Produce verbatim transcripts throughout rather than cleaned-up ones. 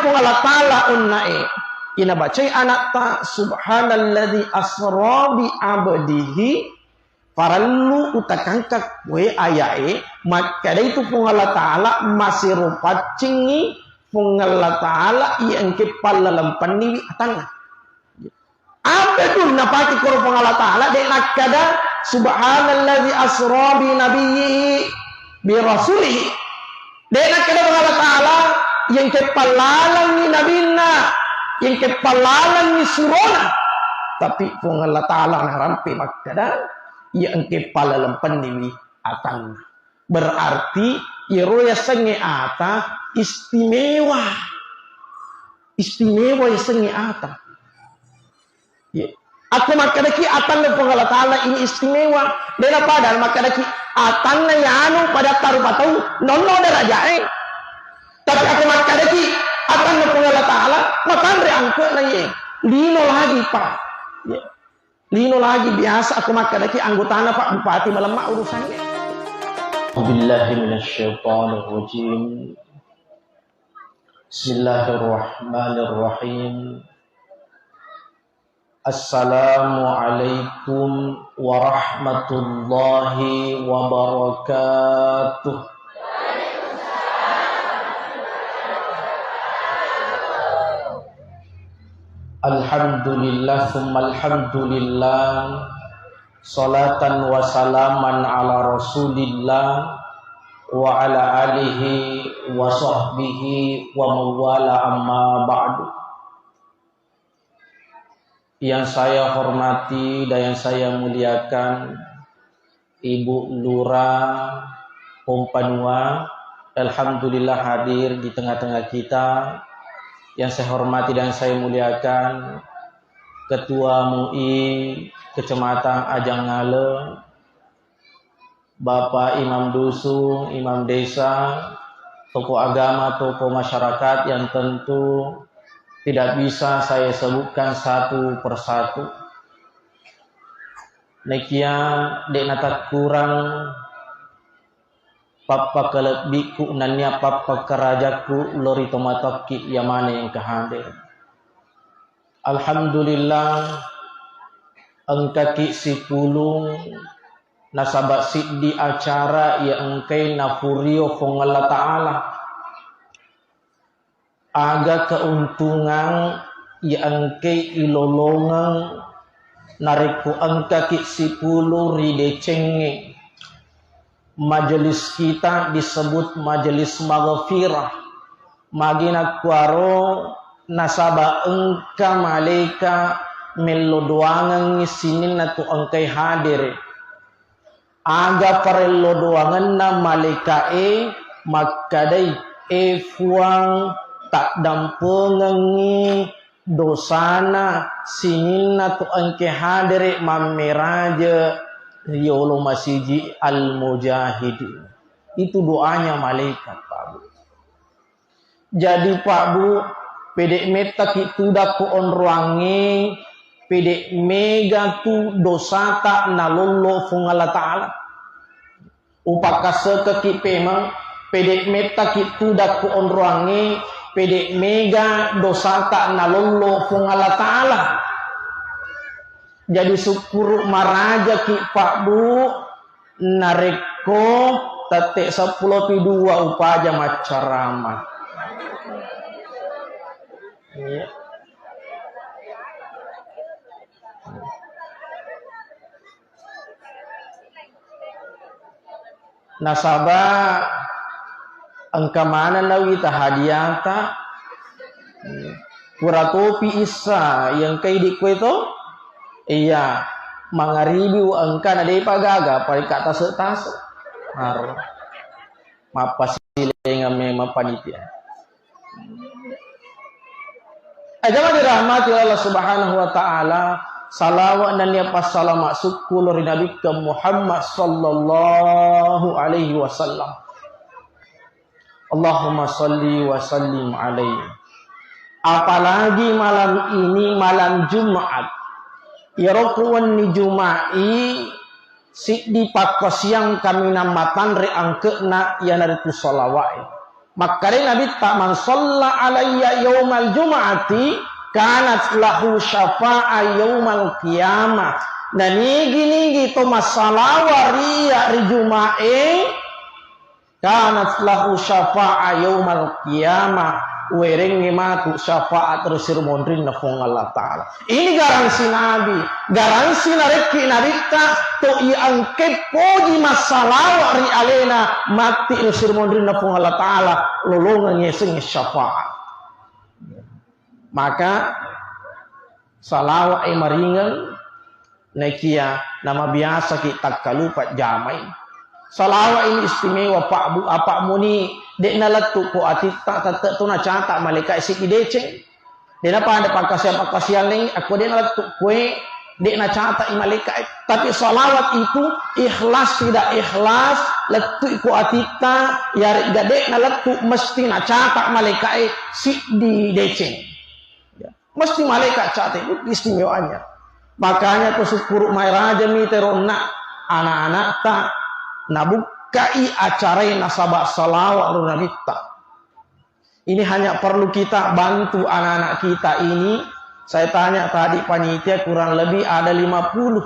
Puang Allah Ta'ala onna'e, inabacai ana'ta, "Subhanalladzi asra bi abdihi," parellu utakangka kue aya'e, makkeda itu Puang Allah Ta'ala masero paccingngi Puang Allah Ta'ala iya engke pallalempenniwi atanna. Abdun napake koro Puang Allah Ta'ala, de' nakkeda, "Subhanalladzi asra bi nabiyyihi bi rasulihi." De' nakkeda Puang Allah Ta'ala, "Yang kepalalangi nabinna, yang kepalalangi surona." Tapi Puang Allah Ta'ala narampe makkeda, "Yang kepalaleng penniwi atanna." Berarti, iyaro yasengnge ata istimewa. Istimewa yasengnge ata. Ye. Akko makkedaki atanna Puang Allah Ta'ala ini istimewa, dena pada makkedaki atanna yanu pada tarupa tau nonno derajae. Tapi akko makkedaki atanna Puang Allah Ta'ala, matanre angke'na ye. Lino lagi, Pak. Ye. Lino lagi biasa akko makkedaki anggotana Pak Bupati malemma urusannya. Billahi minasyaitonir rajim. Bismillahirrahmanirrahim. Assalamualaikum warahmatullahi wabarakatuh. Alhamdulillah, summa alhamdulillah. Salatan wa salaman ala Rasulillah wa ala alihi wa sahbihi wa mawala, amma ba'du. Yang saya hormati dan yang saya muliakan, Ibu Lurah Pompanua, alhamdulillah hadir di tengah-tengah kita. Yang saya hormati dan saya muliakan, Ketua M U I Kecamatan Ajangngaleng, Bapak Imam Dusun, Imam Desa, tokoh agama, tokoh masyarakat yang tentu tidak bisa saya sebutkan satu persatu. Nekia de' natakkurang pappakalebbiku nennia pappakarajaku lori tomatokki iya maneng engka hadir. Alhamdulillah, engkaki sipulung nasaba siddi acara iya engkai nafurio Puang Allah Ta'ala. Aga keuntungan iya engkai ilolongeng narekko engkaki sipulung ri decengnge. Majelis kita disebut majelis maghfirah. Magi nakkuaro, nasaba engka malaika mello doangengngi sininna tu engkai hadere. Aga parello doangenna malaikae makkedai, "E Fuang, taddampengengngi dosana sininna tu engke hadere mammeraje riolo masiji Al-Mujahidin." Itu doanya malaikat, Pak Bu. Jadi, Pak Bu, pede mettaki tudakko onroangnge, pede mega tu dosata nalollo Fuang Allah Ta'ala. Upakkasekeki pemeng, pede mettaki tudakko onroangnge, pede mega dosata nalollo Fuang Allah Ta'ala. Jadi sukkuru marajaki, Pak Bu, narekko tette seppulo pi dua upaja maccarama. Iya. Nasaba engka maneng nawita hadiata. Pura topi issa iya engka idi kue to? Iya, mangaribi wa engka na depa gaga, paling ka tase-tase. Maro. Mappasilengeng memang panitia. Eh, jamaah dirahmati Allah Subhanahu wa Ta'ala, salawat nennia passalama sukku lao ri Nabitta Muhammad sallallahu alaihi wasallam. Allahumma salli wa sallim alaihi. Apalagi malam ini, malam Jumat. Iyaro ku wenni Juma'i, siddi pakkasiang kaminang matanre angke'na, iyanaritu salawa'e. Makkedai Nabitta, "Man shalla alayya yaumal jum'ati kanat lahu syafa'a yaumal qiyamah." Nanigi-nigi to massalawa ri iyya ri Juma'e, kanat lahu syafa'a yaumal qiyamah, werengngi matu syafaat ri sirmonrinna Puang Allah Ta'ala. Ini garansi Nabi, garansi narekki Nabitta, to i engke poji massalawa ri alena, matti ri sirmonrinna Puang Allah Ta'ala, lolongeng yasengnge syafaat. Maka, salawat e maringeng, naekia namabiasaki takkalupa jamai. Salawat ini istimewa, Pak Bu, apa muni de' nalettu ko atitta, tette tu nacata malaika siddi deceng. De' napada pakkasiang-pakkasiang laing, akko de' nalettu koe, de' nacata i malaika. Tapi salawat itu ikhlas tidak ikhlas, lettu ko atitta, yaregga de' nalettu mesti nacata malaika siddi deceng. Ya. Mesti malaikat catat, itu istimewaannya. Makanya kusukkuru mai raja mita ronna anak-anakta nabukkai acara nasaba salawat ro Nabitta. Ini hanya perlu kita bantu anak-anak kita ini. Saya tanya tadi panitia kurang lebih ada lima puluh.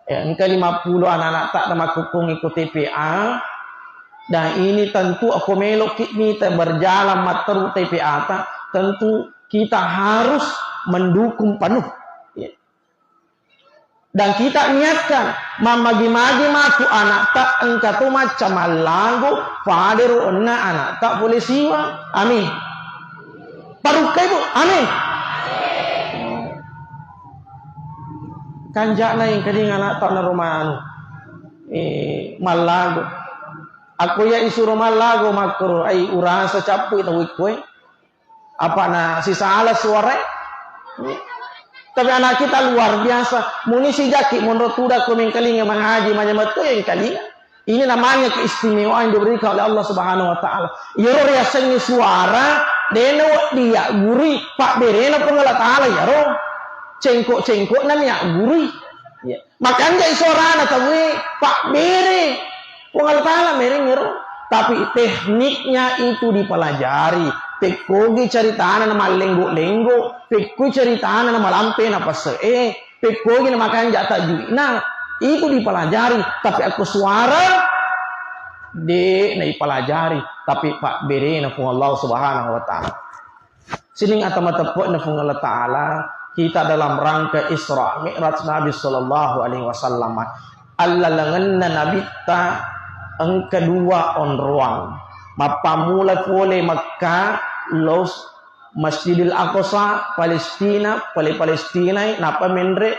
Ya, engka lima puluh anak-anakta namakkukkungi ko T P A. Dan ini tentu aku melok kita berjalan matteru T P A ta, tentu kita harus mendukung penuh. Ya. Dan kita niatkan, mammagi-magi matu anakta engka to macca mallago, padero enna anakta pole siwa. Amin. Parukkai, Bu. Amin. Kanjana yang keding anakta na romanu. Eh, mallago. Aku ya isuro mallago makkoro, ai urasa cappu tau ikkoe. Apa na sisala suara? Tapi anak kita luar biasa. Muni sijaki monro tuda ko mengkalinga mangaji manya metu yang kalinga. Ini namanya keistimewaan yang diberikan oleh Allah Subhanahu wa Ta'ala. Iyaro riasengnge suara, dena wedding yagguri, pabberena Puang Allah Ta'ala iyaro. Cengkok-cengkokna mi yagguri. Ya. Makanjai suarana tauwe, pabbere. Puang Allah Ta'ala mereng ero. Tapi tekniknya itu dipelajari. Pekkogi ceritana na mallenggo-lenggo, pekkoi ceritana na malampe na pese e, pekkogi na makanja tajwidna, itu dipelajari. Tapi aku suara de naipelajari, tapi pabberena Puang Allah Subhanahu wa Ta'ala. Sining ata mateppe'na Puang Allah Ta'ala, kita dalam rangka Isra Mi'raj Nabi sallallahu alaihi wasallam. Allalengenna Nabitta engka dua onroang. Mappammula pole Mekka, los Masjidil Aqsa, Palestina, pole Palestina, nappa menre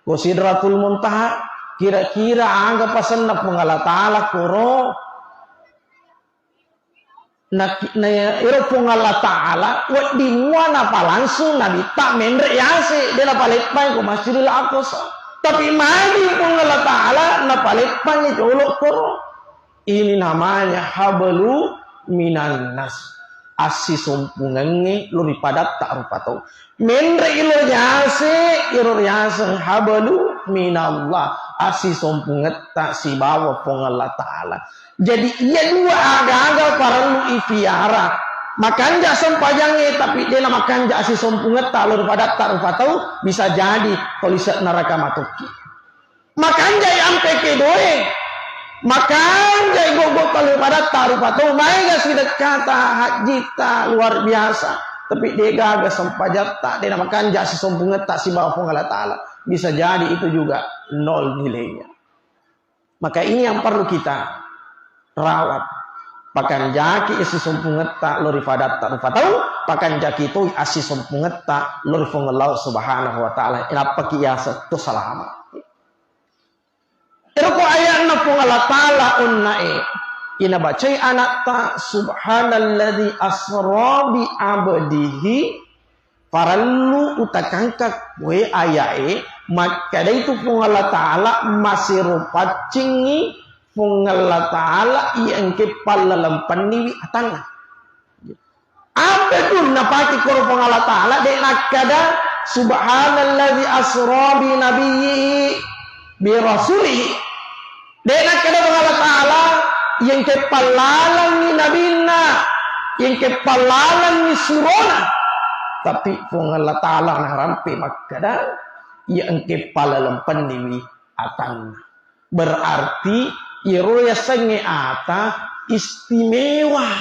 ko Sidratul Muntaha. Kira-kira aga pasenna Puang Allah Ta'ala koro? Na, na ero Puang Allah Ta'ala wedding mua napalangsung Nabitta menre yase, de napaleppai ko Masjidil Aqsa. Tapi magi Puang Allah Ta'ala napaleppai jolo koro. Ini namanya hablu minan nas. Assisompungengnge lo ri padatta rupa tau. Menre ilo yase, iro yaseng hablu minallah. Assisompungetta sibawa Puang Allah Ta'ala. Jadi, iya dua aga-aga parellu ipiara. Makanja sempajangnge, tapi dena makanja assisompungetta lo ri padatta rupa tau, bisa jadi tolise neraka matokki. Makanjai ampe kedoe, makanjai goggo tau ri padatta rupa tau, maega sidekkata, hajjitta luar biasa. Tapi degaga sempajatta, dena makanja assisompungetta sibawa Puang Allah Ta'ala. Bisa jadi itu juga nol nilainya. Maka ini yang perlu kita rawat. Pakanjaki assisompungetta lo ri padatta rupa tau, pakanjaki toi assisompungetta lo ri Puang Allah Subhanahu wa Ta'ala. Inappaki yaseng to salama. Ero ko aya'na Puang Allah Ta'ala onnae, inabacai anakta, "Subhanalladzi asra bi abdihi." Parellu utakangka koe aya'e, makkedai tu Puang Allah Ta'ala, masero paccingngi Puang Allah Ta'ala iya engke pallalempenniwi atanna. Apa tu napake koro Puang Allah Ta'ala, de nakkeda, "Subhanalladzi asra bi nabiyyihi bi rasulihi." De nakkeda Puang Allah Ta'ala, iya engke pallalengngi nabinna, Engke pallalengngi surona, tapi Puang Allah Ta'ala narampe makkeda, iya engke palalempenniwi atanna. Berarti iyaro yasengnge ata istimewa.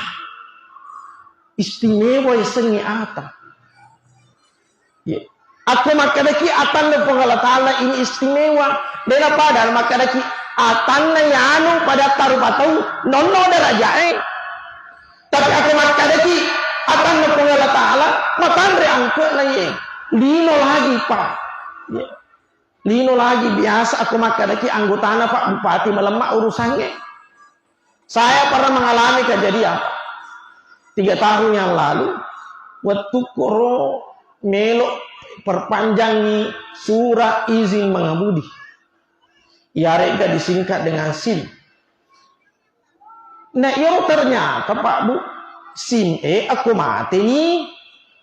Istimewa yasengnge ata. Iya. Akko makkedaki atanna Puang Allah Ta'ala ini istimewa. Dena pada makkedaki atanna yanu pada tarupa tau nonno derajae. Tapi akko makkedaki atanna Puang Allah Ta'ala matanre angke'na ye. Lino lagi, Pak. Iya. Lino lagi biasa akko makkedaki anggotana, Pak Bupati, malemma urusangnge. Saya pernah mengalami kejadian tiga tahun yang lalu, wettukkoro melo perpanjangi surat izin mengemudi. Iyarega disingkat dengan SIM. Nah, iyaro ternyata, Pak Bu, SIM e akko mateni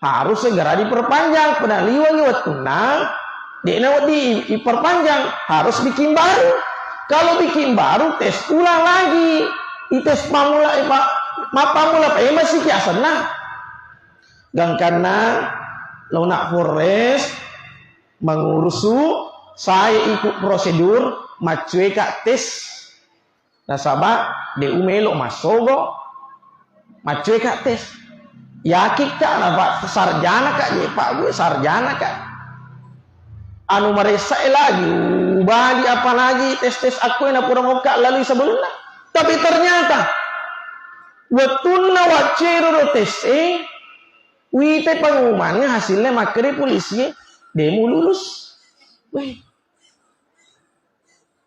harus segera diperpanjang. Pada liwangi wettunna, de'na wedding i-, iperpanjang, harus bikin baru. Kalau bikin baru, tes ulang lagi. Ites pamula, ipa-, mappamula pa, eh, masih kiasenna. Gangkanna laona Polres mengurusu, saya ikut prosedur, maccueka tes. Nasaba de umelo massogo, maccueka tes. Yakitta, napa sarjana ka, je Pak Bu, sarjana ka. Anu maressa e lagi, ubali apalagi tes-tes akkoe na pura mokka lalui sebelumna. Tapi ternyata, wettunna waccero ro tes e, wite pengumumannya hasilnya makkeda polisi e, demu lulus. Weh.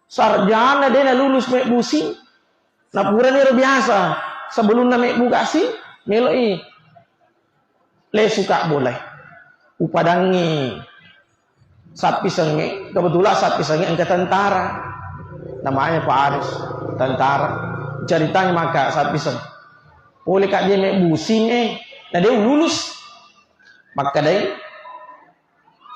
Sarjana de nalulus mebbu SIM. Napurani ro biasa, sebelumna mebbu ka SIM, meloi lesu ka bola. Upadangi sappisengnge, kebetulan sappisengnge engka tentara. Namanya Pak Aris, tentara. Ceritanya maka sappiseng. Pole ka dia mebbu SIM e, na de ululus. Makkedai,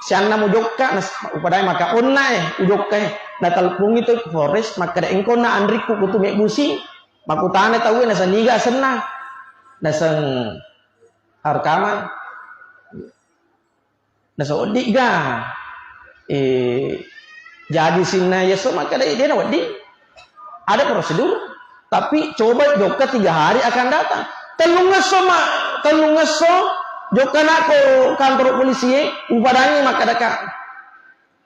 sianna mujokka, nas-, upadai maka onna e, ujokka e. Natelpongi to Polres, makkeda, "Engka onna anrikku kutu mebbu SIM." Makutana tauwe, naseng niga asenna. Naseng Arkaman. Naseng, "Wedding ga, eh, jadi SIM-na yeso?" Makkeda, "Dena wedding." Ada prosedur, tapi coba jokka tiga hari akan datang. Tellungesso ma-, tellungesso jokka nako kantor polisi e, upadangi makkeda ka,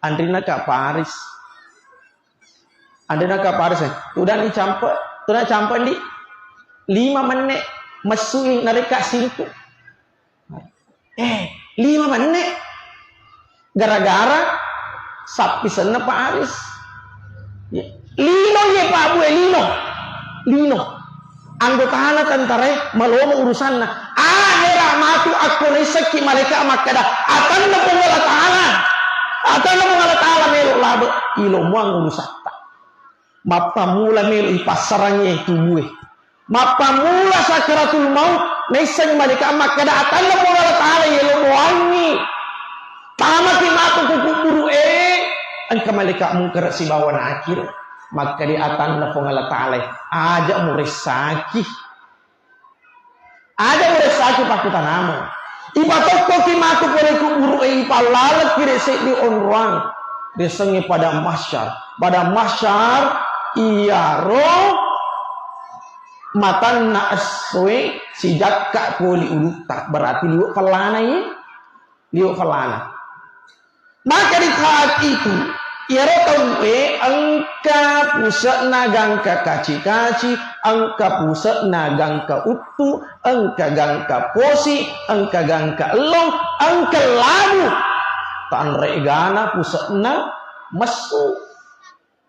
"Anrina ka Paris." Anrina ka Paris e. Tudang dicampe, tudang campe di lima menne messui narekka SIM-ku. Eh, lima menne. Gara-gara sappisenna Pak Aris. Ya. Lino ye Pak Bue, lino. Lino. Anggotana tentara e malomo urusanna. Ahera matu akko naissakki malaika makkeda, "Atanna Puang Allah Ta'ala. Atanna Puang Allah Ta'ala melo labe." Ilomoang urusatta. Mappammula melo ipassarangi tubue. Mappammula sakaratul maut, naissengngi malaika makkeda, "Atanna Puang Allah Ta'ala yelo boangngi. Tamaki matu ku kuburu e." Engka malaika mungkar sibawa nakir. Makkeda atanna Puang Allah Ta'ala, "Aja muressaki. Aja muressaki pakkutanamu. Ipatokkoki matu pole kuburu e, ipallalekki ri seddi onroang." Riasengnge padang mahsyar. Padang mahsyar iyaro matanna essoe sijakka poli ulutta, berarti liwe pellana ye, liwe pellana. Maka di saat itu, iyaro tauwe engka puse'na gangka kaci-kaci, engka puse'na gangka uttu, engka gangka posi, engka gangka ellong, engka labu. Tanre gana puse'na messu.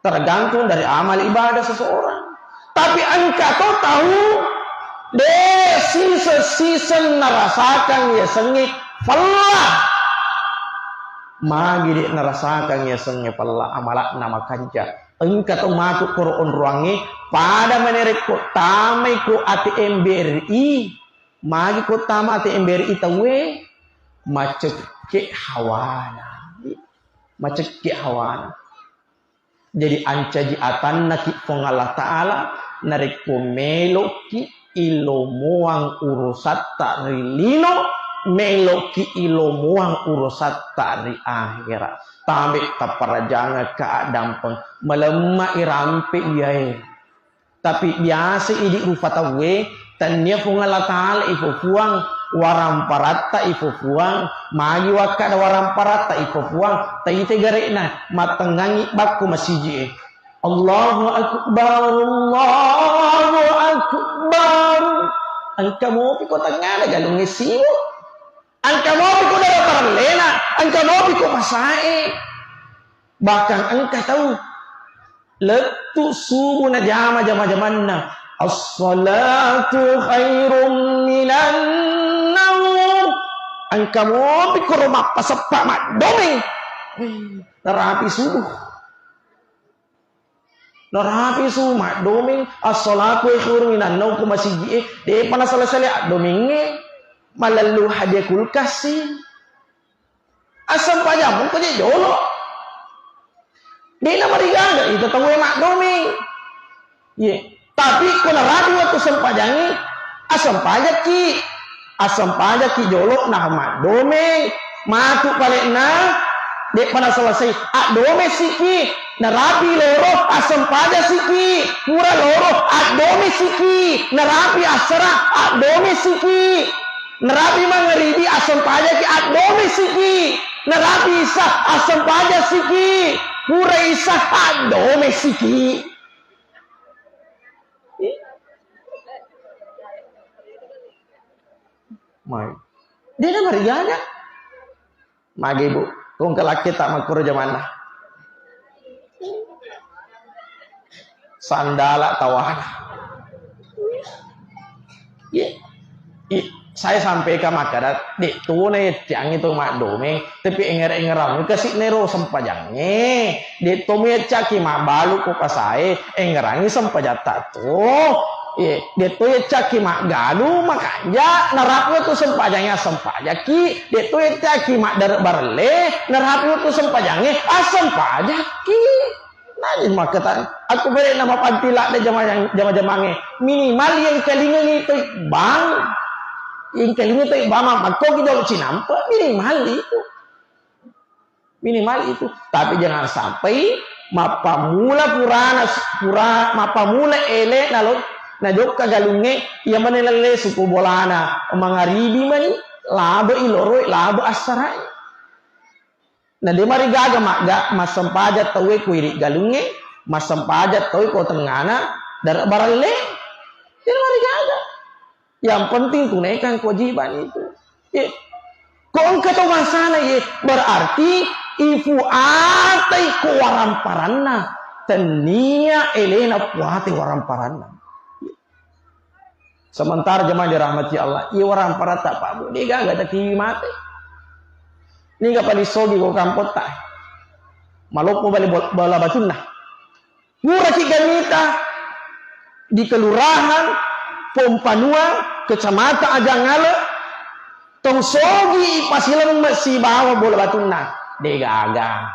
Tergantung dari amal ibadah seseorang. Tapi engka to tau de siseng-siseng narasakang yasengnge pella. Magi de narasakang yasengnge pella, amala'na makanjak. Engka to matu koro onroangnge pada manerekko tamai ko A T M B R I. Magi ko tama A T M B R I tauwe macekke hawana. Macekke hawana. Jadi ancaji atannaki Puang Allah Ta'ala narekko meloki ilomoang urusatta ri lino, meloki ilomoang urusatta ri akhera. Tabe taparajangekka addampeng, malemma irampe iyae. Tapi biasa idi rupa tauwe, tennia Puang Allah Ta'ala ifopuang, waramparatta ifopuang, magi wakkada waramparatta ifopuang, taite gare'na, mattengngangi bakko masiji e. Allahu Akbar, Allahu Akbar. Engka mopi ko tengngana galungnge siwo. Engka mopi ko dara parellena, engka mopi ko pasae. Bahkan engka tau lettu subuh najama jama-jamanna. As-salatu khairum minan naum. Engka mopi ko ro mappaseppa maddomeng. Wih, narapi subuh. Narapi su maddomeng, as-salatu khairum minan naum ko masigi e, de'pa naselesai addomengnge, malallu hadia kulkas si. Assempajang ko je jolo. De'na marigaga ita tauwe maddomeng. Ye, tapi ko narapi wettu sempajangnge, assempajakki. Assempajakki jolo nah maddomeng, matu pale'na, de'pa naselesai, addomesiki, narapi loro, assempajasiki, pura loro, addomesiki, narapi assara, addomesiki, narapi mangaribi, assempajaki, addomesiki, narapi isa, assempajasiki, pura isa, addomesiki. Mai. De'na marigaga. Magi, Bu? Kong kelakke tak makkuro jamanna. Sandala tawana. Ye. I, saya sampaikan makkada, de' tona yettiangngi to maddomeng, tapi engere-engerang kasi nero sempajangnge. De' to muyeccaki mabbalu ko pasae, engerangi sempajatta to. Ye, de' to yeccaki maggalu, makanja, narapi tu sempajangnge assempajakki, de' to yeccaki maddare barelle, narapi tu sempajangnge assempajakki. Nani makkatang, aku bere nama panti ladde jama-, jama-jamangnge. Minimal yang kelinga itu bang. Yang kelinga itu bang, makko ki dolo cinampe, minimal itu. Minimal itu. Tapi jangan sampai mappamula purana, pura, mappamula ele nalo, najokka galungnge, iya mani lelle suku bolana, mangaribi mani, labe iloroi, labe assarai. Na de' marigaga magga, massempajang tauwe ko iri galungnge, massempajang tauwe ko tengngana, dare barelle. De' marigaga. Yang penting tunaikan kewajiban itu. Ye. Ko engka to masalah ye, berarti ifuatai ko waramparanna. Tennia elena puate waramparanna. Sementara jemaah dirahmati Allah, iya waramparatta Pak Bu, de' gaga tatiwi mate. Niga paling sogi ko kampotta. Maloppo bale bol-, bola batunna. Puraki gamita di kelurahan Pompanua, Kecamatan Ajangale, tong sogi ipasilemme sibawa bola batunna. De' gaga.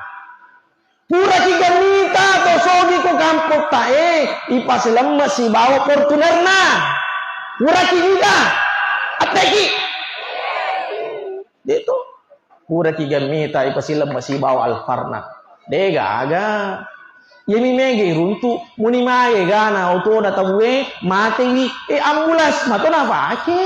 Puraki gamita to sogi ko kampottae, ipasilemme sibawa Fortunerna. Puraki niga? Atteki. De' to. Puraki gamita ipasilemme sibawa Alfarna. De' gaga. Yemi mege runtu muni mage gana otona tauwe matewi, e ambulans mato nafake.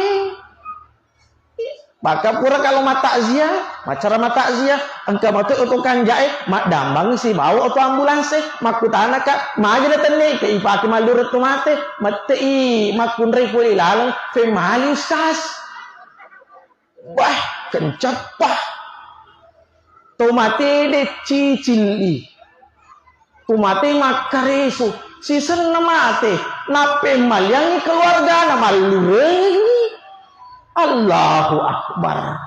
Maka pura kalau matakziah, macara matakziah, engka mato oto kanjae, maddambang sibawa oto ambulans e, makkutanaka, maja na tenne, ke ipake mallureng to mate, mette i makkunrai pole laleng, femmali ustaz. Wah, kencappa. To mate de cicilli. Umate makkaresu, sisenna mate, nappemmaliangngi keluargana, mallurengengngi. Allahu Akbar.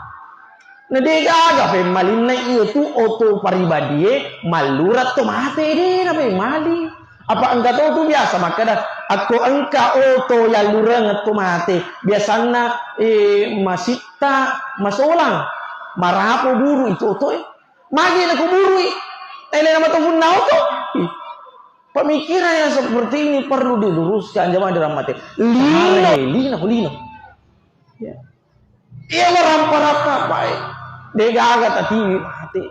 Na degaga pemmalinna iya tu oto paribadie mallureng to mate, de napemmali. Apa engka to tu biasa makkeda, akko engka oto yallureng to mate, biasanna, eh, masitta masolang, marapo buru itu oto e. Magi nakuburui? Elena matofunna oto. Ih. Pemikiran yang seperti ini perlu diluruskan, jamaah dirahmati. Lino, lino, lino. Ya. Iya, waramparatta baik. Degaga tatiwi mati.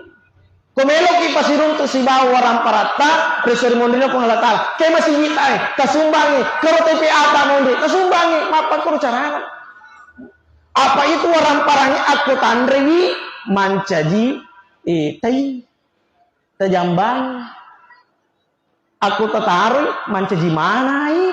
Ko meloki pasiruntu sibawa waramparatta, reso ri monrina Puang Allah Ta'ala. Ke masigi tae, tasumbangi. Karo T P A ta monri, tasumbangi. Mappakkoro carana. Apa itu waramparang akko tanrewi mancaji, eh, tai. Tajambangi. Akko tataroi mancaji manai.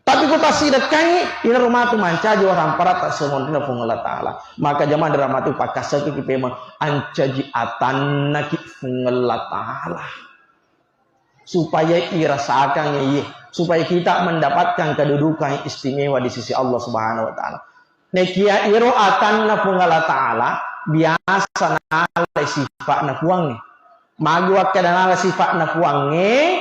Tapi ko tassidekkangi, inaro matu mancaji waramparatta semonrina Puang Allah Ta'ala. Maka jamaah dirahmati, pakkasaiki pemeng ancaji atannaki Puang Allah Ta'ala. Supaya irasakan iye, supaya kita mendapatkan kedudukan istimewa di sisi Allah Subhanahu wa Ta'ala. Nekia iro atanna Puang Allah Ta'ala biasa nalai sifa'na Puangnge. Magi wakkeda nala sifa'na Puangnge,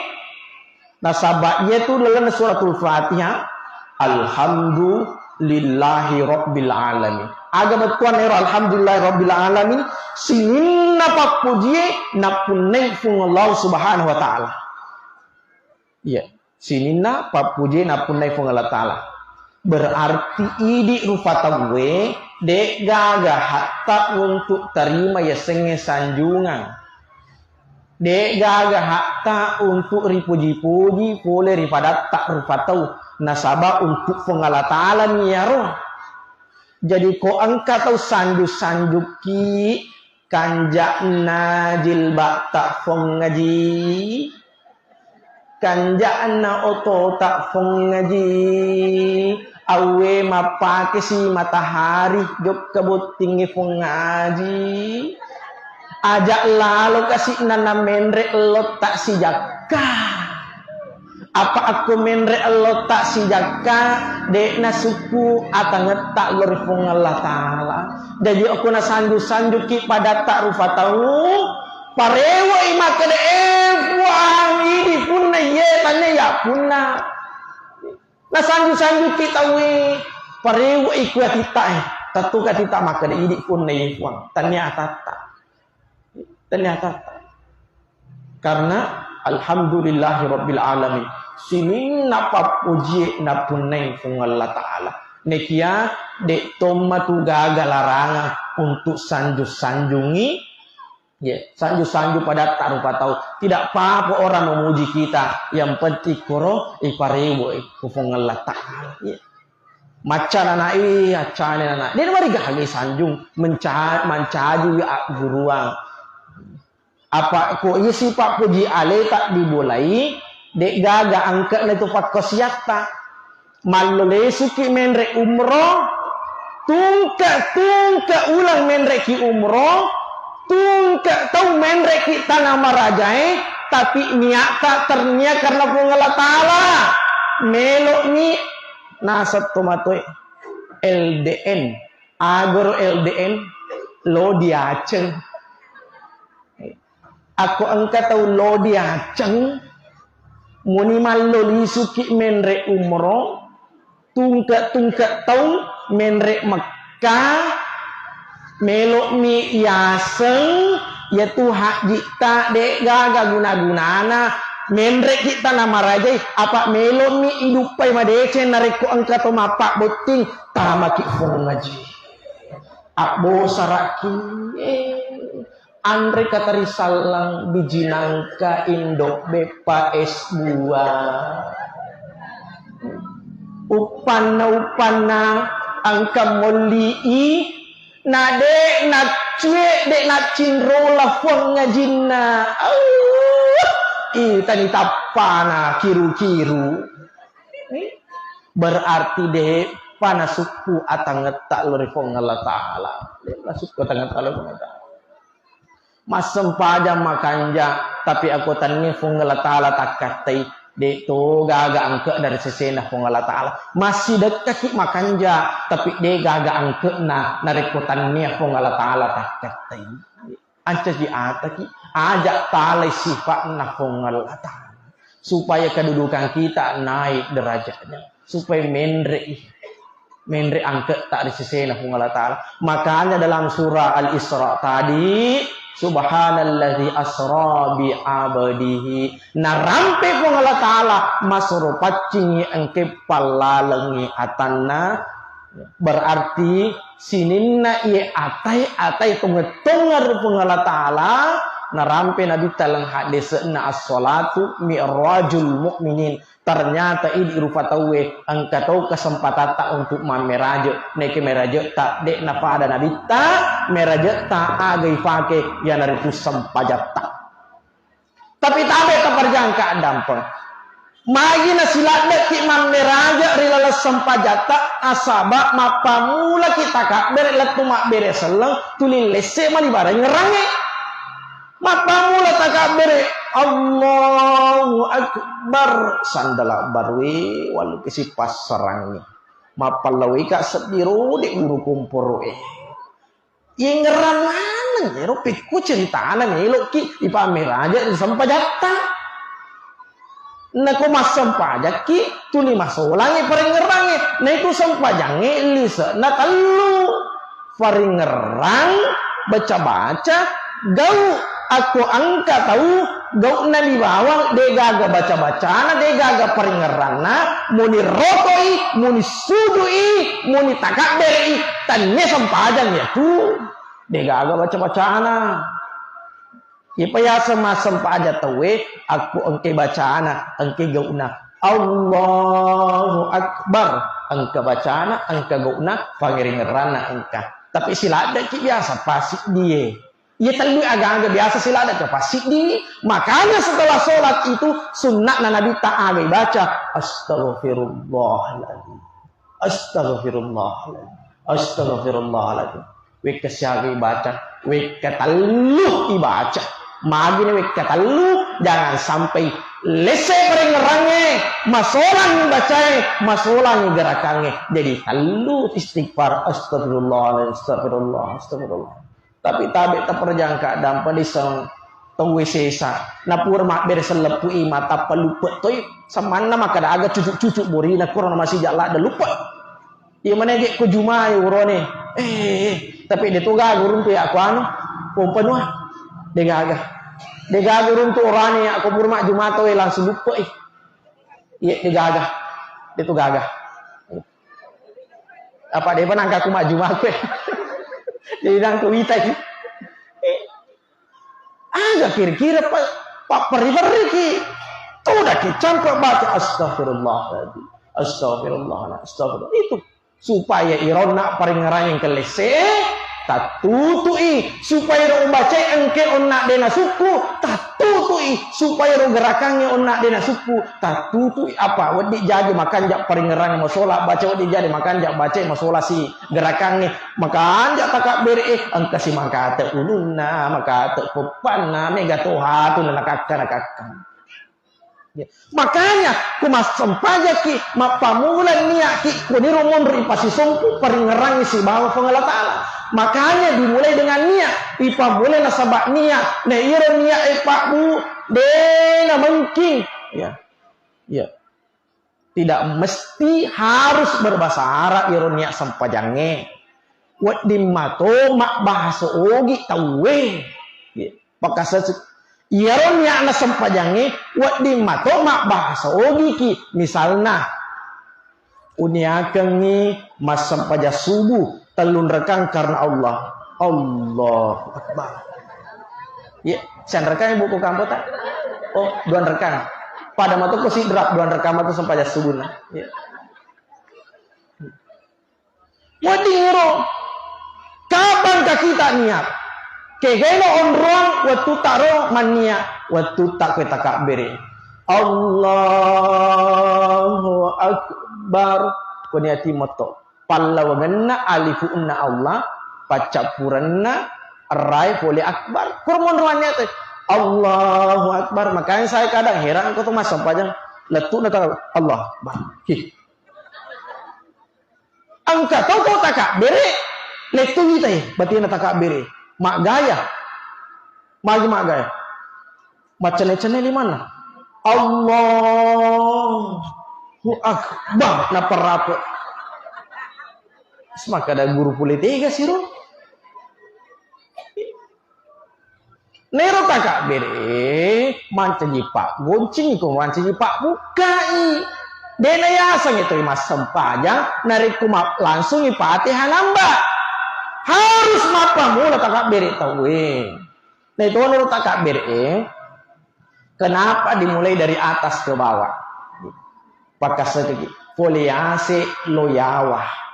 nasaba iyatu lalenna suratul Fatihah, Alhamdulillahi Rabbil Alamin. Aga bettuanna ero Alhamdulillahi Rabbil Alamin, sininna pappujie nappunnai Puang Allah Subhanahu wa Ta'ala. Iya, sininna pappujie nappunnai Puang Allah Ta'ala. Berarti idi rupa tauwe de'gaga hatta untuk tarima yasengnge sanjungang. De'gaga hatta untuk ripuji-puji pole ri padatta rupa tau. Nasaba untuk Puang Allah Ta'ala mi iyaro. Jadi ko engka tau sanju-sanjukki, kanja'na jilba'ta Puang Aji, kanja'na otota Puang Aji, awwe mappakesi matahari jokka bottingnge Puang Aji, aja' lalo kasi'na namenre ellotta sijakka. Apa akko menre ellotta sijakka, de'na sukku atangetta lao ri Puang Allah Ta'ala. Jaji akko nasanju-sanjuki padatta rupa tau, parewoi makkeda, "Eh, Puang, idi punna iye, tania ya punna." Nasanju-sanjuki tauwe, parewoi ku atitta, eh. Tettu ka atitta makkeda, "Idi punna iye, Puang, tania atatta." Ternyata. Karena alhamdulillahi rabbil alamin. Sininna pappojie napunnai Puang Allah Ta'ala. Nekia de' tomma tu gaga larangan untuk sanju-sanjungi, ya, sanju-sanju padatta rupa tau. Tidak apa-apa orang memuji kita, yang penting koro iparewo ku Puang Allah Ta'ala. Ya. Macca nana, eh, accane nana. De' namarigagai sanjung, menca-, mancaji agguruang. Apa ko iya sipa' poji aleta dibolai, de' gaga angke'na itu pakkosiatta. Mallo lesuki menre' umroh, tungke'-tungke' ulang menre'ki umroh, tungke' tau menre'ki tana marajae, tapi niatta ternia karena Puang Allah Ta'ala. Melo'mi naseng tomatoe L D N. Agaro L D N, lo diaceng. Akko engka tau lo diaceng, muni mallo lisuki menre' umroh, tungke'-tungke' tau menre' Mekka, melo'mi yaseng, yatu hajjitta de' gaga guna-gunana, menre'ki tana marajai, apa melo'mi iduppai madeceng narekko engka to mappabbotting, tamaki Puang Aji. Abbosaraki, eh, anre katari sallang biji nangka indo' beppa es buah. Uppanna-uppanna engka molli'i, na de' naccue, de' naccinrola Puang Ajinna. Auh, itani tappana kiru-kiru. Berarti de'pa nasukku atangetta lao ri Puang Allah Ta'ala. De'pa nasukku atangetta lao ri Puang Allah Ta'ala. Massempajang makanja, tapi akko tannia Puang Allah Ta'ala takkattai, de' to gaga angke'na ri sesena Puang Allah Ta'ala. Massidekkaki makanja, tapi de' gaga angke'na narekko tannia Puang Allah Ta'ala takkattai. Ancaji ataki, aja' talai sifa'na Puang Allah Ta'ala. Supaya kedudukan kita naik derajatnya. Supaya menre'i. Menre' angke'ta ri sesena Puang Allah Ta'ala. Makanya dalam surah Al-Isra tadi, Subhanalladzi asra bi abdihi. Narampe Puang Allah Ta'ala masoro paccingi engke pallalengi atanna. Berarti sininna iye atai-atai tongeng-tongeng ri Puang Allah Ta'ala, narampe Nabitta leng haddese'na as-salatu mi'rajul mu'minin. Ternyata idi rupa tauwe engka tau kesempatatta untuk mammeraje. Neke meraje'ta de' napada Nabitta, meraje'ta aga ifake iyanaritu sempajatta. Tapi tabe taparjangka dampeng. Magi nasiladdeki mammeraje ri laleng sempajatta, nasaba mappamulaki takabbere lettu mabbere selleng, tuli lesse mani bareng ngerangnge. Mappamula takabbere, Allahu Akbar, sandala barue walluki sipassarangngi. Mappallawika seddi rode guru komporoe. Yengngerang maneng ero pekko ceritana meloki ipammeraje ri sempajatta. Nako massempajakki, tuli masolangngi parengngerangnge. Naitu sempajangnge lise'na tellu. Parengngerang, baca-baca, gau. Akko engka tau gau'na di bawang, degaga baca-bacana, degaga parengngeranna, muni rokoi, muni sujui, muni takabbere'i, tannia sempajang iyatu. Degaga baca-bacana. Ipa yaseng massempajang tauwe, akko engke bacana, engke gau'na. Allahu Akbar. Engka bacana, engka gau'na, pangerengngeranna engka. Tapi siladdeki biasa pasiddie. Iya tellu aga-aga biasa siladdeki pasiddi. Makanya setelah sholat itu sunnahna Nabitta aga ibaca, Astaghfirullahaladzim. Astaghfirullahaladzim. Astaghfirullahaladzim. Wekka siaga ibaca, wekka tellu ibaca. Magini wekka tellu, jangan sampai lesse parengngerangnge, masolang bacae, masolang gerakangnge. Jadi tellu istighfar, astagfirullahaladzim, astagfirullah, astagfirullah. Tapi tabe taperjangka dampa diseng tauwe sesa. Napura mabbere selleppu'i mata paluppe toi, samanna makkada aga cucu-cucu borina, korona masija ladde luppe. Iya manege ko jumai urone. Eh, eh, tapi de to gaga uruntu ya ko anu, pompa nua. De gaga. De gaga uruntu orane ya ko pura majjuma to langsung luppe. Iya, de gaga. De to gaga. Apa de pa nangka ku majjuma ko. Jadi nangka wita ki. Eh, Aga kira-kira pa, papperri-perriki. Tudaki campa baca, astagfirullahaladzim. Astagfirullah, astagfirullah. Itu supaya ironna parengngerang yang kelese, tattutui. Supaya ro ubaca engke onna dena sukku, tattutui. Supaya ro gerakangnge onna dena sukku, tattutui. Apa? Wedding jaji makanja parengngerang masola, baca wedding jaji makanja baca masola si gerakangnge. Makanja takabbere'e, engka si makate ulunna, makate poppanna, mega toha tu nakakka-nakakka. Ya. Makanya, ku massempajaki, mappamula niaki, kuniro monro ipasisompu, paringerangi sibawa Puang Allah Ta'ala. Makanya dimulai dengan niat, ipamulai nasaba niat. Nah, iyaro niat e, Pak, Bu, de namengking. Ya. Ya. Tidak mesti harus berbahasa Arab iyaro niat sempajangnge. Wedding mato mabbahasa Ogi tauwe. Pakasase-, iyaro niatna sempajangnge wedding mato mabbahasa Ogiki. Misalna, uniakengngi massempajang subuh, tellunrekang karena Allah. Allahu Akbar. Iya, sanrekang ibu ko kampota? Oh, dua rekang. Pada matu ko sidrap, dua rekang matu sempajang subuh nah. Iya. Wedding ero. Kapan ka kita niat? Kegaino onroang wettu ta ro manniat, wettu ta koe takabbere. Allahu Akbar. Ko niati metto. Pallawangenna alifunna Allah, paccappurenna rai pole akbar. Kuro monroanni ate, Allahu Akbar. Makanya saya kadang heran ko to massempajang. Lettu'na ta, Allahu Akbar. Hi. Engka to to takabbere, lettu itai, batina takabbere. Maggaya. Magi maggaya. Maccenne-cenne limanna. Allahu Akbar. Nappa rape. Semakada guru pole tega siro. Nero takabbere'e mancaji paggoncingi ko mancaji pabbukkai. De'na yaseng itu massempajang narekko ma-, langsungi Fatihah namba. Harus mappammula takabbere tauwe. Nah, itu menurut takabbere'e, kenapa dimulai dari atas ke bawah? Pakkasekeki, pole yase lo yawa.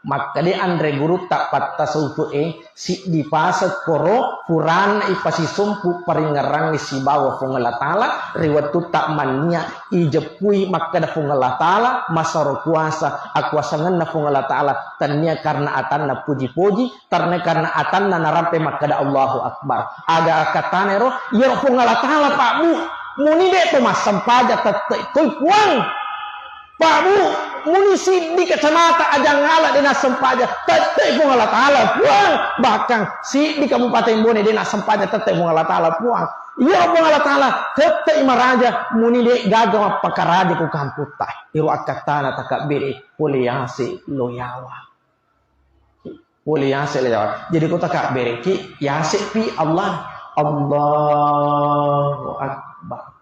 Makkeda anre gurutta pattasawufu'e, siddi paseng koro purana ipasisompu paringngerangnge sibawa Puang Allah Ta'ala ri wettutta mannia ijeppui makkeda Puang Allah Ta'ala masaro kuasa, akuasangenna Puang Allah Ta'ala tennia karena atanna puji-puji, Karena, karena atanna narampe makkeda Allahu Akbar. Aga akkattana ero? Iyaro Puang Allah Ta'ala, Pak, Bu. Muni de' to massempajang tette' toi Puang. Pak, Bu, muni siddi kecamatan Ajangala de' nassempajang tette' Puang Allah Ta'ala, Puang. Bahkan siddi Kabupaten Bone de' nassempajang tette' Puang Allah Ta'ala, Puang. Iyaro Puang Allah Ta'ala tette' maraja, muni de' gaga mappakaraja ku kamputta. Iro akkattana takabbere pole yase lo yawa. Pole yase le yawa. Jadi ko takabbereki, yasepi Allah. Allahu Akbar.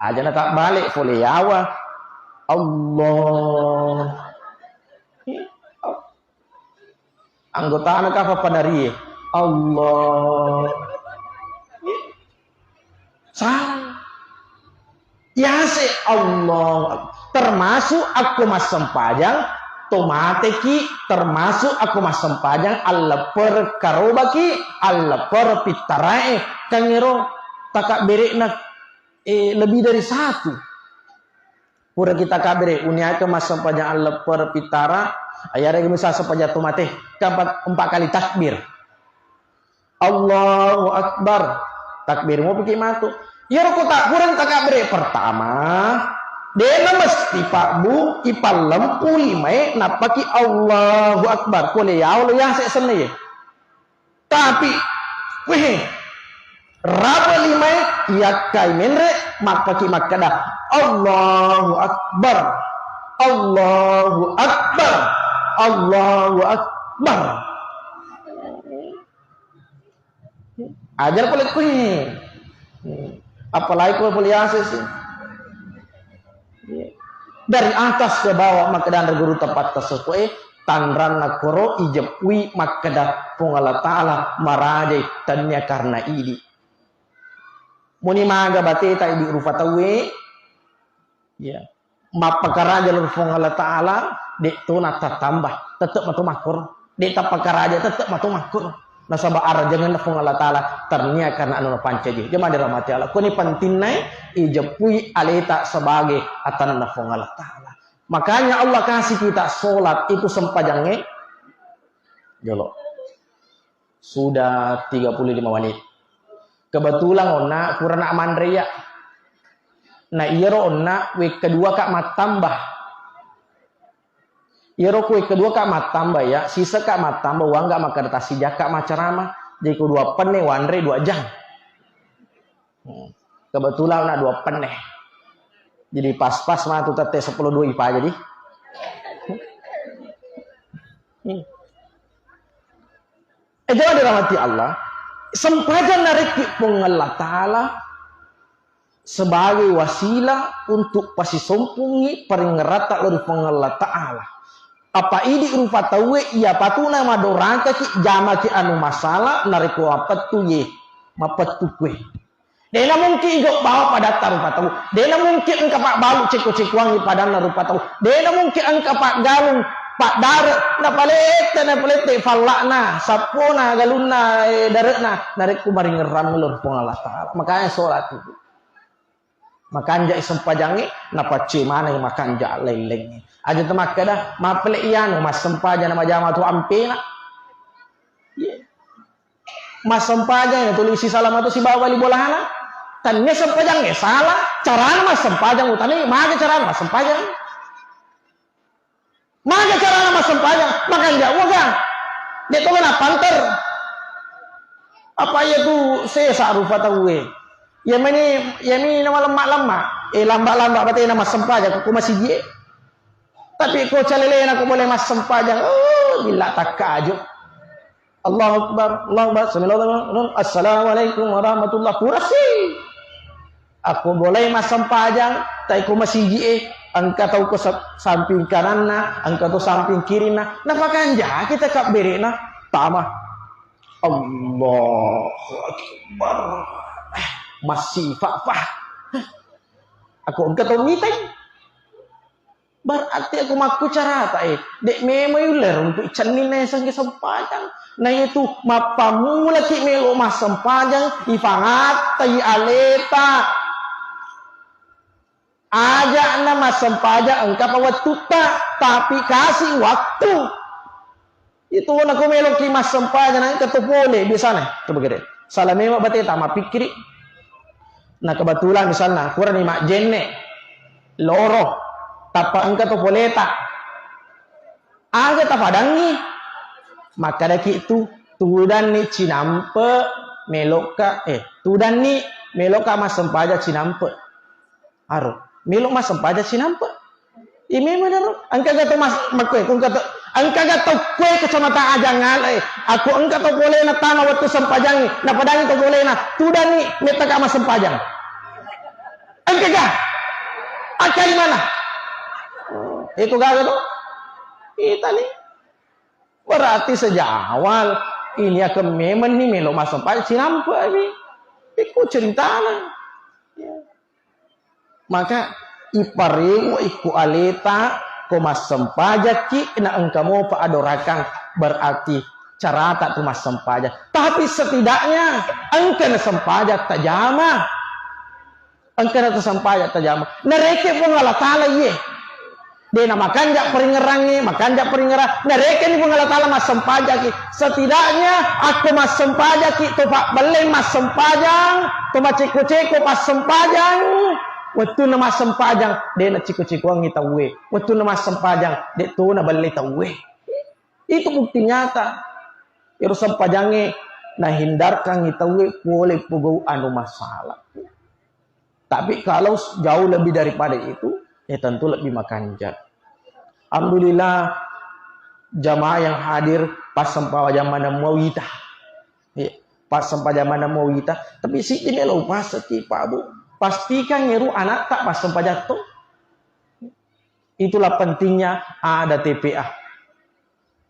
Aja na tabbale pole yawa. Allah. Anggotana kapa panarie? Allah. Salah. Yase Allah. Termasuk akko massempajang, to mateki, termasuk akko massempajang, allepper karobaki, allepper pittarae, kangero takabbere'na, eh, lebih dari satu. Pura kita kabere, uniake massempajang allepper pittara, ayarega misal sempajang to mate, kan empat, empat kali takbir. Allahu Akbar. Takbir mopiki matu. Iyaro ko takbireng takabbere pertama, de'na mesti Pak Bu ipallempu limae nappaki Allahu Akbar. Pole yaolo yase senna ye. Tapi, weh, raba limae yakkai menre mappaki makkeda, Allahu Akbar. Allahu Akbar. Allahu Akbar. Ajar pole kuwi. Apalagi ko pole yase sih. Dari atas ke bawah, maka dan guru tepat tersebut, eh, tanranna koro ijeppui makkeda Puang Allah Ta'ala marajai tennia karena idi. Muni maga bateta idi rupa tauwe, ya. Mappakaraja lao ri Puang Allah Ta'ala, de' to natatamba, tette' mato makkoro. De' tappakaraja, tette' mato makkoro. Nasaba arajangenna Puang Allah Ta'ala, ternia karena anu napancaji. Jemaah dirahmati Allah. Kuni pentinna ijeppui aleta sebagai atanna Puang Allah Ta'ala. Makanya Allah kasih kita sholat itu sempajangnge. Jolo. Sudah tiga puluh lima menit. Kebetulan onna purana manre ya. Nah, iyaro onna wekka dua ka mattamba. Iyaro ku wekka dua ka mattamba ya, sisa ka mattamba, wangga makkeda tasijakka macarama. Jadi ku dua penne wanre dua jam. Hmm. Kebetulan onna dua penne. Jadi pas-pas matu tette sepuluh dua ipa jadi. Hmm. Eh, jamaah dirahmati Allah, sempajang narekki Puang Allah Ta'ala sebagai wasilah untuk pasisompungi paringeratta lao ri Puang Allah Ta'ala. Apa idi rupa tauwe iya patuna madorakaki jamaki anu masalah narekko mapettu ye, mapettu kue. De'na mungkin ijo bawa padatta rupa tau. De'na mungkin engka pabbalu ceko-cekoangngi padanna rupa tau. De'na mungkin engka paggalung, paddare, napalette, napalette falla'na, sappona, galunna, eh, dare'na. Narekko maringerrang lor Puang Allah Ta'ala. Makanya sholat itu. Makanja sempajangnge, napacce maneng makanja lellengnge. Aja temakkeda, mappele iyanu, massempajang na majama tu ampena. Iya. Massempajang na tuli sisalama tu sibawa bali bolana. Tannia sempajangnge salah, carana massempajang utami, maga carana massempajang. Maga carana massempajang, makanja uaga. De' toga napanter. Apa iya tu sesa rupa tauwe. Iya meni, iya meni namalemma-lemma. Eh, lamba-lamba batena massempajang ko masigi e. Tapi ko calelena ko boleh massempajang. Oh, bila takkaju. Allahu Akbar, Allahu Akbar, sami Allahu liman hamidah, Assalamualaikum warahmatullah, purasi. Akko bolai massempajang, tai ko masiji e, engka tau ko sa-, samping kananna, engka to samping kirinna, napakanjaki takabbere'na, tama. Allahu Akbar. Massi fa-, fa. Akko engka to mitai. Berarti akko makku carata e, de' memang yulle runtu' cenninna yasengnge sempajang. Na itu mappammulaki melo massempajang, ifangattai aleta. Aja'na massempajang engkapa wettutta, tapi kasi waktu. Itu nako meloki massempajang, engka to pole biasana. Coba gede. Sala memang bateta mappikkiri. Nah, kebetulan misalna, kurani majjenne, loro, tappa engka to poleta. Aga tapadangi? Makkedaki tu, tudanni cinampe, melokka, eh, tudanni melokka massempajang cinampe. Aro, melo massempajang cinampe. Iya memang daro. Engka ga to mas-, makkue, engka to, engka ga to kue kecamatan Ajangala e. Aku engka to polena tama wettu sempajangi. Napadangi to polena. Tudani mettaka massempajang. Engka ga? Akali mana? Itu gaga to? Itali. Berarti sejak awal ini akan memang ni melo massempajang cinampe mi. Ikku ceritana. Ya. Maka iparewa ikku aleta ko massempajakki na engka mopa adorakang, berarti carata tu massempajang. Tapi setidaknya engka na sempajang tajama. Engka na tasempajang tajama. Nareke Puang Allah Taala iye. De na makanja peringerangnge, makanja peringerang. Narekeni Puang Allah Taala massempajaki. Setidaknya akko massempajaki, to pabbelleng massempajang, to macekko-cekko passempajang. Wettunna massempajang, de na cekko-cekkoangngi tauwe. Wettunna massempajang, de to na belle tauwe. Itu bukti nyata. Ero sempajangnge nahindarkangngi tauwe pole pogau anu masalah. Tapi kalau jauh lebih daripada itu, ya tentu lebih makanja. Alhamdulillah, jamaah yang hadir pas sempajang maneng mawita. Ya, pas sempajang maneng mawita. Tapi si ini lo pas setiap Pak Bu. Pastikan nyeru anak tak pas sempajang tuh. Itulah pentingnya ada T P A.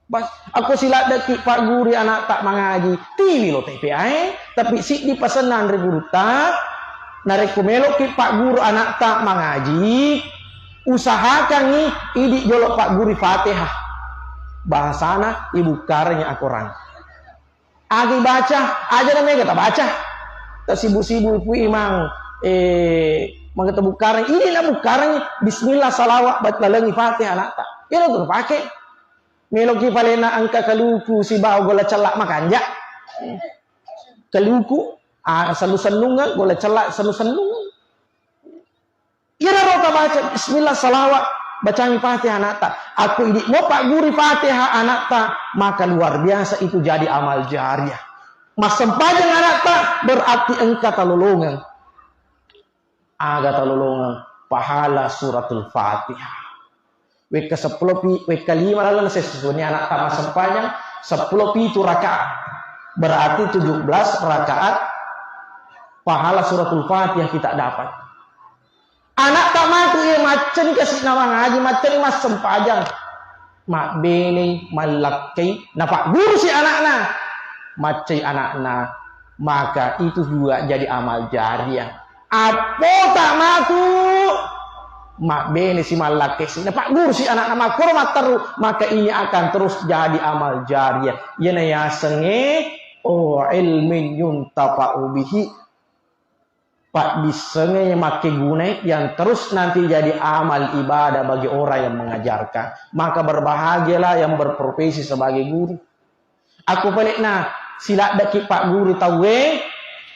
Bas, akko siladdeki pagguru anatta mangaji, tiwi lo T P A e, tapi siddi pasenna anre gurutta, narekko meloki pagguru anatta mangaji, usahakangngi idi jolo pagguru Fatihah. Bahasana ibukkarengngi akorang. Agi baca, aja na mega tabaca. Tasibu-sibu ipui mang, eh, mangga tabukkareng. Ini na bukkareng, bismillah, salawat, bat-, lalengi Fatihah anatta. Iyana tu napake. Meloki palena engka kaluku sibawa golla cella makanja. Kaluku, ah, sennu-sennunga, golla cella sennu-sennunga. Iyana ro tabaca, bismillah, salawat, bacangi Fatihah anatta. Akko idi mo pagguru Fatihah anatta, maka luar biasa itu jadi amal jariah. Massempajang anatta berarti engka talolongeng. Aga talolongeng? Pahala suratul Fatihah. Wekka seppulo pi-, wekka lima lalenna sessusunni anatta massempajang, seppulo pitu rakaat. Berarti tujuh belas rakaat pahala suratul Fatihah kita dapat. Anatta matu iya maccani kasi namangaji, maccani massempajang. Mabbenei, mallakkai, napaggurusi anakna. Maccai anakna, maka itu juga jadi amal jariah. Appota matu, mabbenesi, mallakkesi, napaggurusi anakna makkoro matteru, maka ini akan terus jadi amal jariah. Iyana yasengnge, oh, ilmin yuntafa'u bihi. Paddissengnge makkegunai yang terus nanti jadi amal ibadah bagi orang yang mengajarkan. Maka berbahagialah yang berprofesi sebagai guru. Akko palekna siladdeki pagguru tauwe,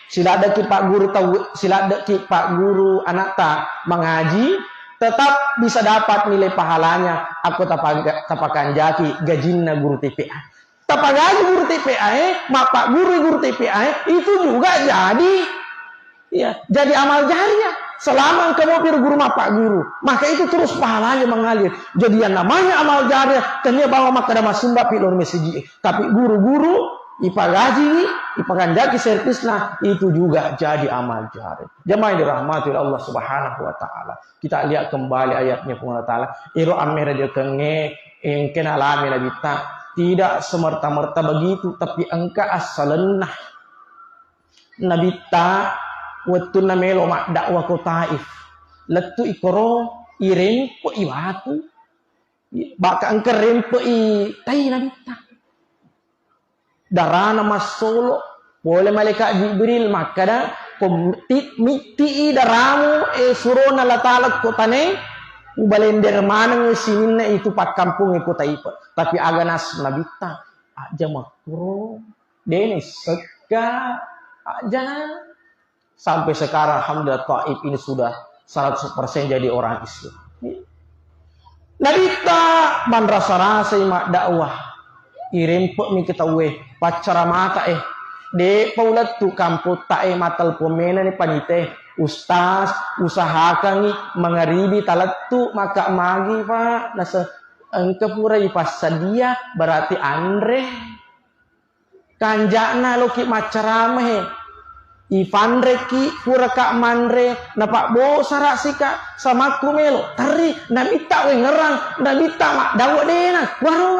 siladdeki pagguru tauwe, siladdeki pagguru anatta mangaji, tetap bisa dapat nilai pahalanya akko tapaga-, tapakanjaki gajinna guru T P A. Tapagaji guru T P A e, mappagguru guru T P A e, itu juga jadi, ya, jadi amal jariah. Selama engka mopi guru mappagguru, maka itu terus pahalanya mengalir. Jadi yang namanya amal jariah, tania bawa makkeda massumba pi lori mesiji e. Tapi guru-guru Ipagajiwi, ipakanjaki servisna, itu juga jadi amal jari. Jamaah yang dirahmati oleh Allah Subhanahu wa Ta'ala. Kita lihat kembali ayatnya Puang Allah Ta'ala. Iro ammere diokengnge engkena lame Nabitta. Tidak semerta-merta begitu, tapi engka assalenna. Nabitta wettunna melo maddakwah ko Taif. Lettu ikoro irempe i batu. Baka engka rempe i tai Nabitta. Darana massolo, pole malaikat Jibril makkada, ko ti-, mitti i daramu, e surona Allah Ta'ala ko tane, ubalender maneng sininna itu pakkampungnge ko Taif. Tapi aga nas Nabitta, aja makkuro, dene sekka, aja. Sampai sekarang, alhamdulillah, Taif ini sudah seratus persen jadi orang Islam. Nabitta manrasa-rasai maddakwah. Irempe'mi ke tauwe, paccaramata e. De'pa ulettu kampotta e, mattelpon menani panite. Ustaz, usahakangi mangaribi talettu, maka magi, Pak. Nase-, engka pura ipassadia, berarti anre. Kanja'na loki maccaramae, ifanreki puraka manre, napabbosara sika samakku melo, terri, namitta wengerang, namitta maddawa dena, waro,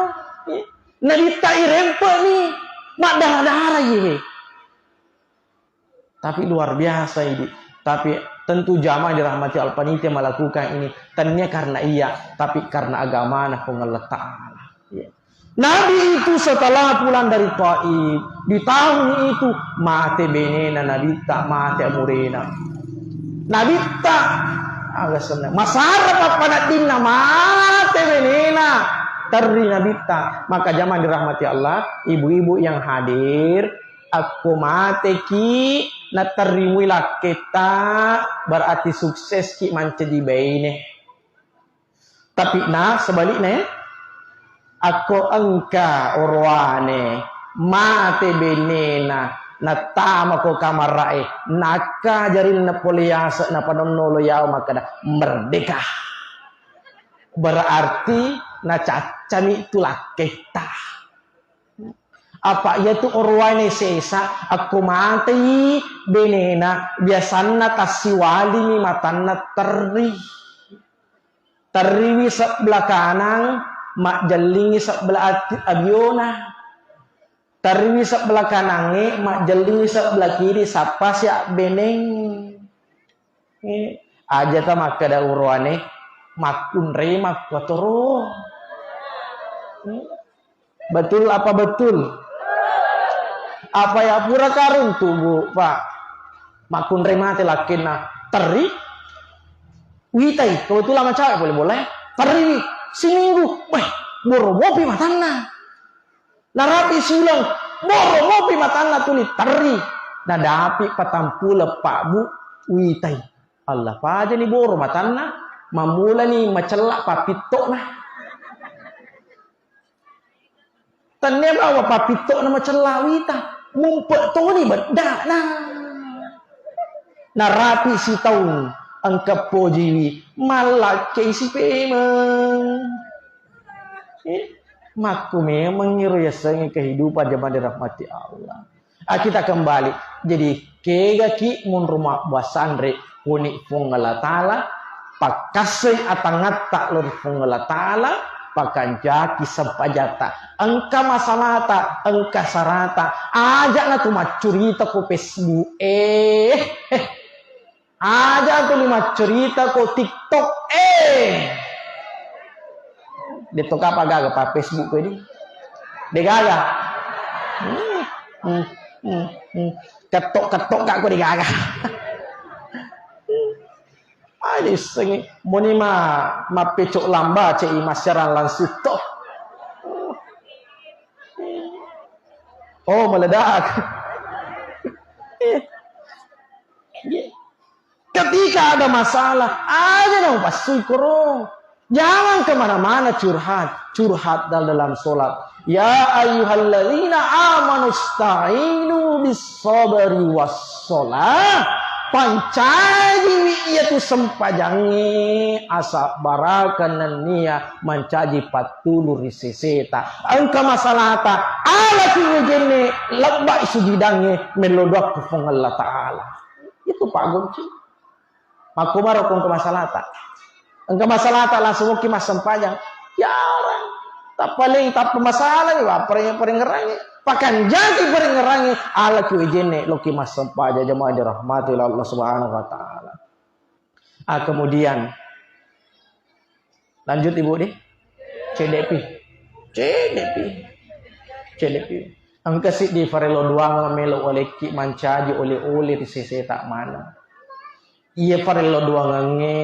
namitta irempe'ni, maddara-dara iwe. Tapi luar biasa ini. Tapi tentu jamaah dirahmati Allah, panitia melakukan ini, tania karena iya, tapi karena agamana Puang Allah Ta'ala. Iya. Nabi itu setelah pulang dari Taif, di tahun itu mate benena Nabitta, mate amurena. Nabitta, aga senna, masara pappanaddinna, mate benena, terri Nabitta. Maka jamaah dirahmati Allah, ibu-ibu yang hadir, akko mateki naterrimui lakketta, berarti sukseski mancaji baine. Tapi na sebaliknya, akko engka oroane mate benena, nattamako kamara'e, nakka jarilna pole yase, napanonnolo yawa makkada, merdeka. Berarti nacaccami tu lakketta. Apa iyatu orowane sesa, akko matei benena, biasanna tassiwalimi matanna terri. Terriwi sebelah kanang, majjellingi sebelah ati-, abiona. Terriwi sebelah kanangnge, majjellingi sebelah kiri, sappasi abbeneng. Eh, aja ta makkeda uroane, makkunrema kuatoro. Eh, betul apa betul? Apa ya pura karung tubuh, Pak? Makkunre mate lakkenna terri, witai, kebetulan macawe pole bola, eh. Terriwi, siminggu, weh, boro mopi matanna. Narapi siuleng, boro mopi matanna tuli terri. Nadapi patampuleng pabbu, witai. Allah pajani boro matanna, mammulani macella pappittona. Tennia bawa pappittona macella wita, mumpe toni beddana. Narapi sitaung engka pojiwi, mallakkei sipemeng. Eh, makku memang iro yasengnge kehidupan jamaah dirahmati Allah. Ah, kita kembali. Jadi, kegaki munro mabbasanre koni Puang Allah Ta'ala, pakkassoi atangatta lo ri Puang Allah Ta'ala, pakanjaki sempajatta. Engka masalata, engka sarata, aja na tu maccurita ko Facebook. Eh, eh. Aja tuli maccerita ko TikTok, eh. Detto kapa gaga pa Facebook ko ini. De gaga. Hmm, hmm, hmm, hmm. Ketok-ketok ka ko de gaga. Aja issengi moni ma mappecok lamba cei masyarakat langsung to. Oh, meledak. Ketika ada masalah, aja dong passui koro. Jangan kemana-mana curhat. Curhat dal-, dalam sholat. Ya ayyuhalladzina amanu sta'inu bis sabri was sholah. Pancajiwi iyatu sempajangnge asabbaraka nennia mancaji pattulu ri seseta. Engka masalata, alaki wejenne Lebbai sujudangnge, mello doa ku Puang Allah Ta'ala. Itu Pak Gonci. Makkumaro ko engka masalata. Engka masalata langsung mokki massempajang. Jarang. Tappa lei, tappa masalah, wa, pareng-, parengngerangnge. Pakanjaki parengngerangnge, ala ki wejenne, loki massempajang jamaah dirahmati oleh Allah Subhanahu wa Ta'ala. Ah, kemudian, lanjut Ibu deh. Cedepi. Cedepi. Cedepi. Engka siddi farello doang melo olekki mancaji oleh-oleh ri sese tak mana. Iya farello doangangnge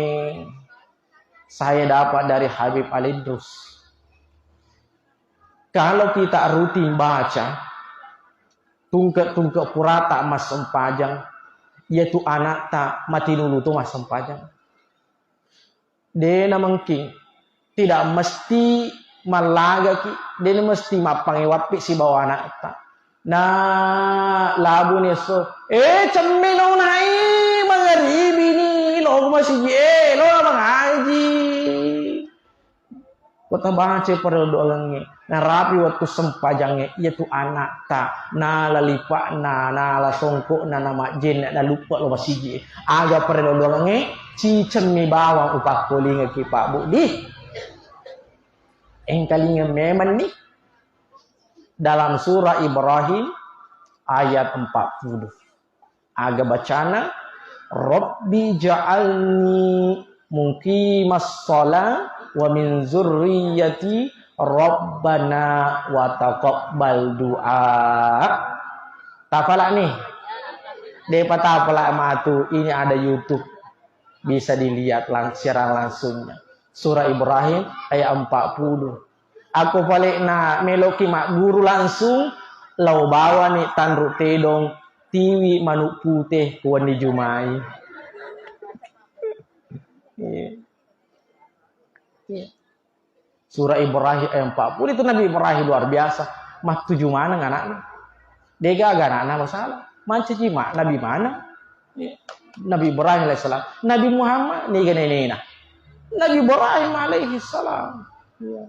saya dapat dari Habib Alidrus. Kalau kita rutin baca, tungke-tungke purata massempajang, yaitu anakta matinulu tu massempajang. De namengking, tidak mesti mallagaki, de mesti mappangewappi sibawa anakta. Na labuni esso, eh, cemmi lo nai, mangaribi ni, lo masigi, eh, lo mangaji. Kota baca pada doangnge, narapi waktu sempajangnge, iya tu anakta, nala lipakna, nala songkokna, na majjenna, na lupa lo masigi. Aga pada doangnge, cicemmi bawang upakkolingaki Pak Budi. Engkalinga memang ni dalam surah Ibrahim ayat empat puluh. Aga bacana, "Rabbi ja'alni muqimas shalah wa min dzurriyyati rabbana wa taqabbal du'a." Tapala ni. Depa tapala matu, ini ada YouTube. Bisa dilihat lang-, siaran langsungnya. Surah Ibrahim ayat empat puluh. Ako palekna meloki magguru langsung, lao bawani tanru tedong, tiwi manuk pute kuwenni jumai. Iya. Iya. Surah Ibrahim ayat empat puluh itu Nabi Ibrahim luar biasa. Mattuju maneng anakna. Degaga anakna masalah. Mancaji ma-, Nabi mana? Iya. Nabi Ibrahim alaihissalam. Nabi Muhammad niga nenena. Nabi Ibrahim alaihissalam. Iya.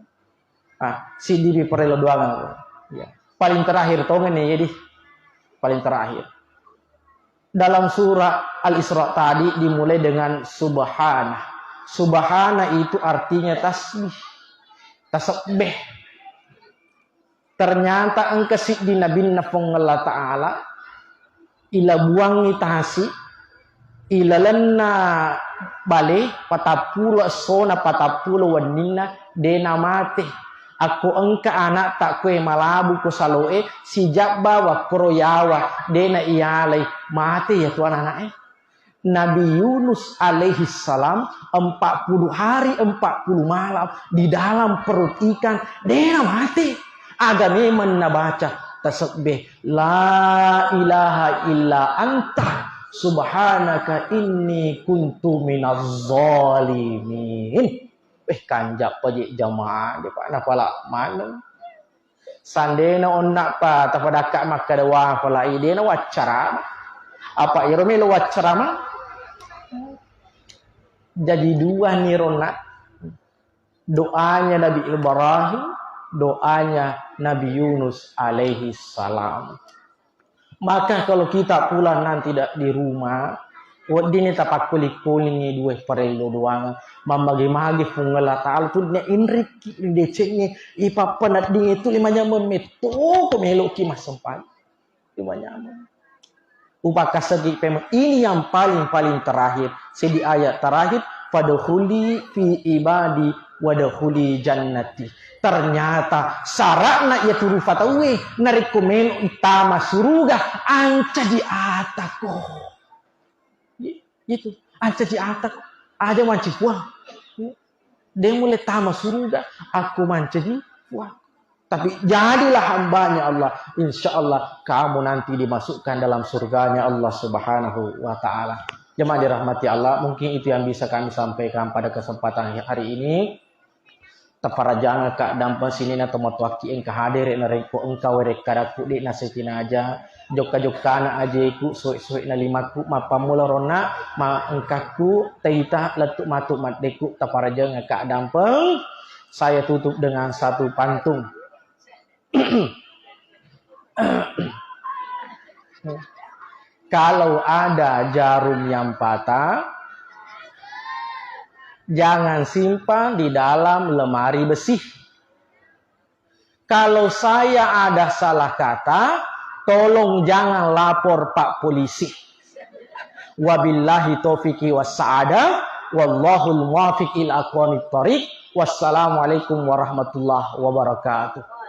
Ah, siddipi parello doangan. Iya. Paling terakhir tongen nih, jadi paling terakhir. Dalam surah Al-Isra tadi dimulai dengan subhana. Subhana itu artinya tasbih. Tasebbeh. Ternyata engka siddi nabinna Puang Allah Ta'ala, ilabuangngi tasi, ilalenna bale, patappulo essona, patappulo wenninna, de namate. Akko engka anakta koe malabu ko saloe, sijabba wakkoro yawa, de na iyalai, mate ya tu anak-anak e. Nabi Yunus alaihissalam empat puluh hari, empat puluh malam di dalam perut ikan, de na mate. Aga memang nabaca tasebbe, "La ilaha illa anta, subhanaka inni kuntu minaz zalimin." Eh, kanjappa je jamaah, de pa napala maneng. Sandena onna pa tapadakka makkada wa pala idena waccarama. Apa iro melo waccarama? Jadi dua ni ronna. Doanya Nabi Ibrahim, doanya Nabi Yunus alaihi salam. Maka kalau kita pulang nanti da-, di rumah, weddinni tapakkuli-kulingi dua parellu doang. Mammagi-magi Puang Allah Ta'ala tu na inrikki decengnge, ipappeneddingi tu lima nyameng metto ko meloki massempajang. Lima nyameng. Upakasegi pemeng. Ini yang paling-paling terakhir. Sedi ayat terakhir, "Fadkhuli fi ibadi wadkhuli jannati." Ternyata syaratna iya tu rupa tauwe, narekko melo tama suruga, ancaji atako. I-, itu, ancaji atako. Aja manci Puang. De mulle tama suruga, aku mancaji Puang. Tapi jadilah hambanya Allah. Insya Allah kamu nanti dimasukkan dalam surganya Allah Subhanahu wa Ta'ala. Jemaah dirahmati Allah, mungkin itu yang bisa kami sampaikan pada kesempatan hari ini. Taparajangka dampeng sininna tomatoakki engka hadere narekko engka werekkadakku de nasitinaja. Jokka-jokkana ajeku, soe-soena limakku, mappammula ronna, ma-, engkakku, taita, lettu matu maddekku, taparajangka dampeng. Saya tutup dengan satu pantun. Kalau ada jarum yang patah, jangan simpan di dalam lemari besi. Kalau saya ada salah kata, tolong jangan lapor Pak Polisi. Wabillahi taufiqi wassa'adah, wallahul muwaffiq ila aqwamit thariq. Wassalamualaikum warahmatullahi wabarakatuh.